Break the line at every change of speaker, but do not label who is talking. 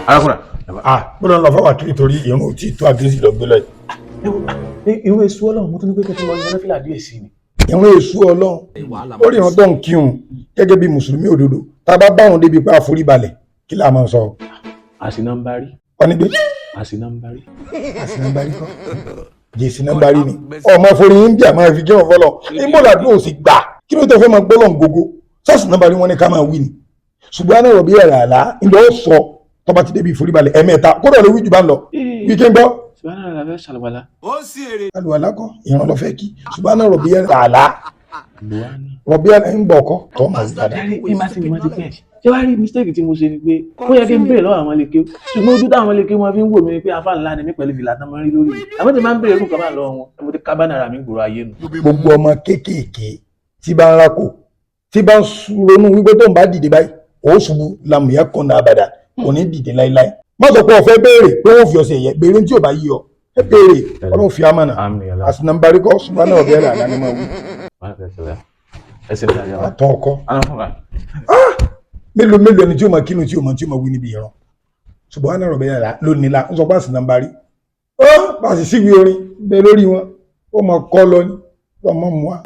Arákùnrin.
Ah, gbọ́dọ̀ lọ fọwọ́ kiri torí irun ò tí ì tó àgírísì lọ gbé lọ yìí.
Irú èso Ọlọ́run mo tún ní pé kí n lọ yan náfìlà díẹ̀ sí ni.
Irun èso Ọlọ́run ó rí ìran tó ń kírun gẹ́gẹ́ bí mùsùlùmí òdodo. Tá a bá báwọn débi pé àforíbalẹ̀, kí là máa sọ?
Àsìná ń bá rí.
Wọ́n ní pé
Àsìná ń bá rí.
Àsìnàbárí kọ́, jèsìnàbárí ni ọmọ forí yín bí àmọ́ fi jẹun fọlọ ìmọ̀lá dùn ò sì gbà. Kí ló tó fẹ́ máa gbọ́lọ̀ gógó sọ́ọ̀sìnàbárí wọn ni ká máa wí ni? Ṣùgbọ́n àná rọ̀bí ẹ̀rẹ̀ àlá ńlọ sọ tọ́ba ti débi ìforíbalẹ̀ ẹ̀mẹ́ta, kódà lè wí jù bá ń lọ wí kí n gbọ́.
Subahana la fẹ́ ṣàlùwàlá.
Alùwàlá kọ́, ìran lọ fẹ́ kí. Ṣùgbọ́n rọ̀bí ẹ̀rẹ̀ àlá
Buhana.
Rọ̀bí ẹ̀rẹ̀ ń bọ̀ ọkọ́ tọ́ máa wí dáadáa.
Dárí ní má ti ní má ti pẹ́. Ṣé wàá rí mistake tí mo ṣe ni pé ó yẹ kí n béèrè lọ́wọ́ àwọn lékè, ṣùgbọ́n ojú táwọn lékè wọn fi ń wò mí ni pé afá ńlá ni mí pẹ̀lú fìlà tán máa ń rí lórí mi. Àmọ́ tí máa ń béèrè irú nǹkan bá lọ́wọ́ wọn, mo ti kábánà ara mi gbòòrò ayé nu.
Gbogbo ọmọ kéékèèké tí bá ń rákò, tí bá ń ronú wípé tó ń bá dìde báyìí ó ṣubú, lamùyá kan náà àbàdà kò ní dìde láéláé. Má sọ pé o fẹ́ béèrè pé wọ́n fi ọ̀sẹ̀ yẹ béèrè tí ò bá yí ọ, ẹ béèrè, Ọlọ́run fi amọ̀nà. Àsìnàmbarí kọ́, ṣùgbọ́n náà ọ̀bẹ rẹ̀ àná ni máa wí.
Ẹsẹ̀ ní àyàwó.
Àtọ̀ ọkọ mélòó mélòó ẹni tí ó máa kínú tí ó máa wí níbi ìran ṣùgbọ́n náà ọ̀bẹ rẹ̀ lónìí la ń sọ pé àsìnàmbarí ó bá sì síwìí orin bẹ́ẹ̀ lórí wọn, ó máa kọ́ lọ ní lọ́mọ mu wa.